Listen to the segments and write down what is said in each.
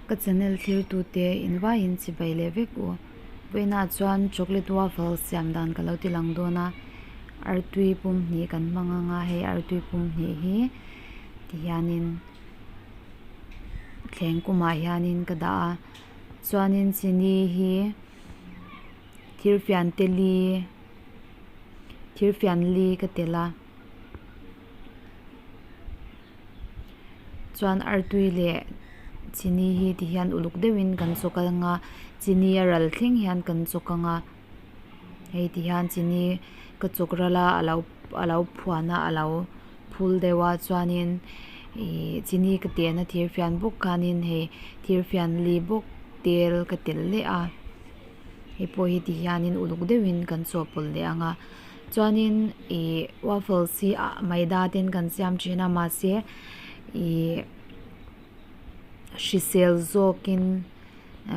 Ka channel thlir tute in vaiin chibai leh vek u. Vawiinah chuan chocolate waffle siam dan ka lo ti lang dawn a, artui pum hnih kan hmang ang a, hei artui pum hnih hi tihianin thleng kumah hianin ka dah a, chuanin chini hi thirfian te li thirfian li ka telh a. Chuan artui leh chini hi ti hian uluk deuhin kan chawk ang a chini a ral thleng hian kan chawk ang a hei ti hian chini ka chawk ral a alo alo phuan a alo phul deuh a chuanin ihh chini ka tehna thir fian bawk khanin hei thir fian li bawk tel ka telh leh a hei pawh hi ti hianin uluk deuhin kan chawhpawlh leh ang a. Chuanin ih waffles hi ah maida ten kan siam thin a mahse ih hrisel zawkin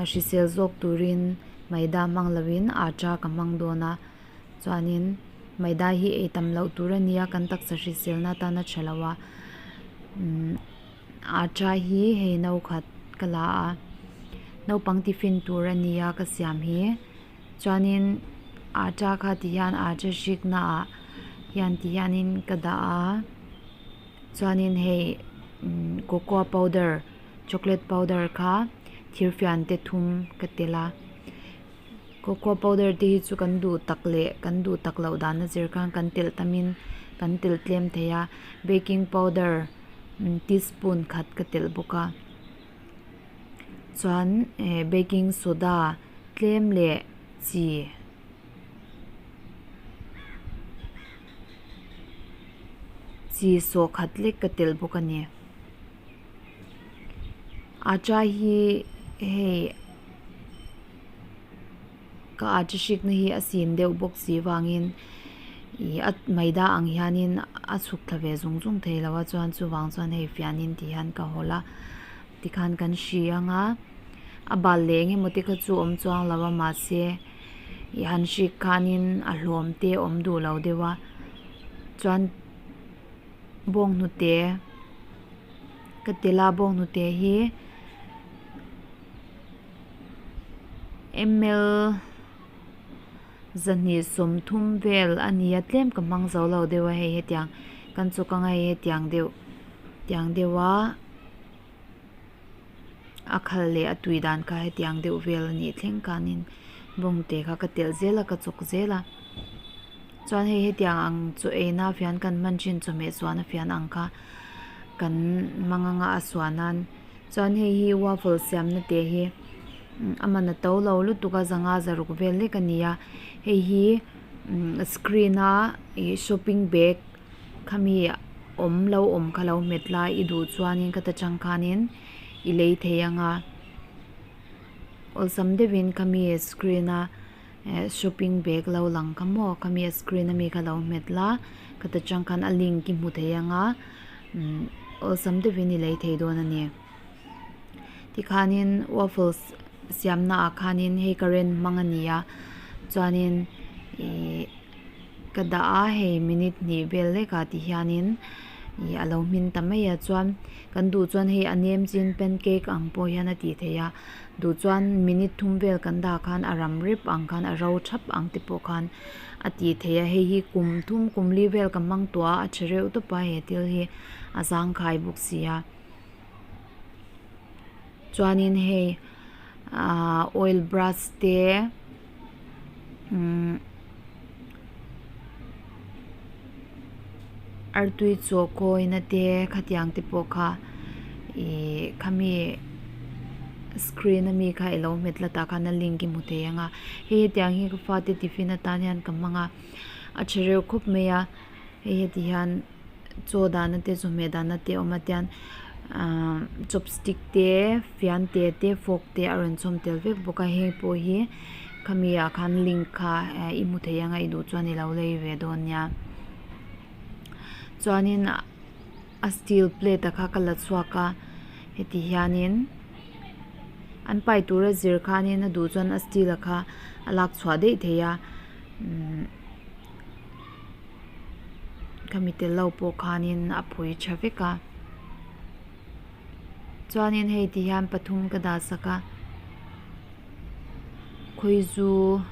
hrisel zawk turin maida hmang lovin atta ka hmang dawn a chuanin maida hi ei tam loh tur a nia kan taksa hriselna atan a tha lo a umm atta hi hei no khat ka la a naupang tiffin tur a nia ka siam hi. Chuanin atta kha ti hian atta hrik naah hian ti hianin ka dah a chuanin hei umm cocoa powder chocolate powder kha thir fian te thum ka telh a cocoa powder te hi chu kan duh tak leh kan duh tak loh dan a zir khan kan telh tamin kan telh tlem thei a baking powder teaspoon khat ka telh bawk a chuan eh baking soda. Tlem leh chi. Chi sawh khat lek ka telh bawk a ni. Atta hi hei ka atta hrikna hi a sin deuh bawk si vangin ih a maida ang hianin a chhuk thla ve zung zung thei lo a chuan chuvang chuan hei fianin ti hian ka hawlh a tikhan kan hri ang a. A bal leh eng emaw te kha chu awm chuang lo a mahse ih han hrik khanin a hlawm te a awm duh lo deuh a chuan bawnghnute ka tel a bawnghnute hi ml zahnih sawmthum vel a ni a tlem ka hmang zo lo deuh a hei hetiang kan chawk anga hei hetiang deuh tiang deuh a. A khal leh a tui dan kha hetiang deuh vel a nih thleng khanin bawngte kha ka telh zel a ka chawk zel a chuan hei hetiang ang chaw eina fian kan hman thin chawhmeh suan a fian ang kha kan hmang anga a suah nan chuan hei hi waffle siamna te hi a man a to lo lutuk a zanga zaruk vel lek a ni a hei hi screen a ih shopping bag. Khami awm lo awm kha lo hmet la i duh chuanin ka ta chang khanin i lei thei ang a awlsam deuhin khami screen a eh shopping bag lo lang kha maw khami a screen ami kha lo hmet la ka ta chang khan a link i hmu thei ang a umm awlsam deuhin i lei thei dawn a ni tikhanin waffles siamna ah khanin hei current hmang a ni a chuanin ihh. Ka dah a hei minute hnih vel lek ah ti hianin ih a lo hmin ta mai a chuan kan duh chuan hei a nem chin pancake ang pawh hian a tih theih a duh chuan minute thum vel kan dah khan a ram rep ang khan a ro thap ang te pawh khan a tih theih a hei hi kum thum kum li vel ka hmang tawh a a tha reuh tawp a he thil hi a zangkhai bawk si a chuanin hei ahh oil brush te. Umm artui chaw kawina te khatiang te pawh kha ihh khami screen ami kha ilo hmet la tah khan a link i hmu thei ang a hei hetiang hi ka fate tiffin atan hian ka hmang a a tha reuh khawp mai a hei heti hian chaw dahna te chawhmeh dahna te a awm a tian ahh chopstick te fiante te fork te a rawn chhawm tel vek bawk a heng pawh hi khami ah khan link kha eh i hmu thei anga i duh chuan ilo lei ve dawn nia chuanin a steel plate a kha ka la chhuak a heti hianin an pai tura zir khanin a duh chuan a steel a kha a lak chhuah daih thei a umm. Khami tel lo pawh khanin a phui tha vek a. Chuanin hei ti hian pathum ka dah sak a khawizu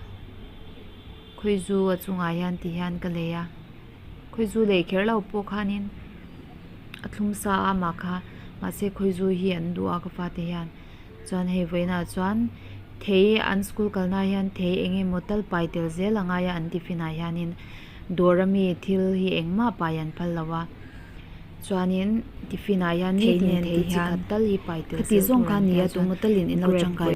khawizu a chungah hian ti hian ka lei a khawizu lei kher lo pawh khanin a thlum sa a amah kha mahse khawizu hi an duh a ka fate hian chuan hei vawiinah chuan thei an school kalna ah hian thei eng emaw tal pai tel zel a ngai a an tiffin ah hianin dawr ami thil hi engmah pai an phal lo a chuanin tiffin ah hian Thei nitin nen thei ti chi hian khat tal hi pai tel khati zel zawng tur kha an nia tia chuan tumaw talin in lo grape tangkai.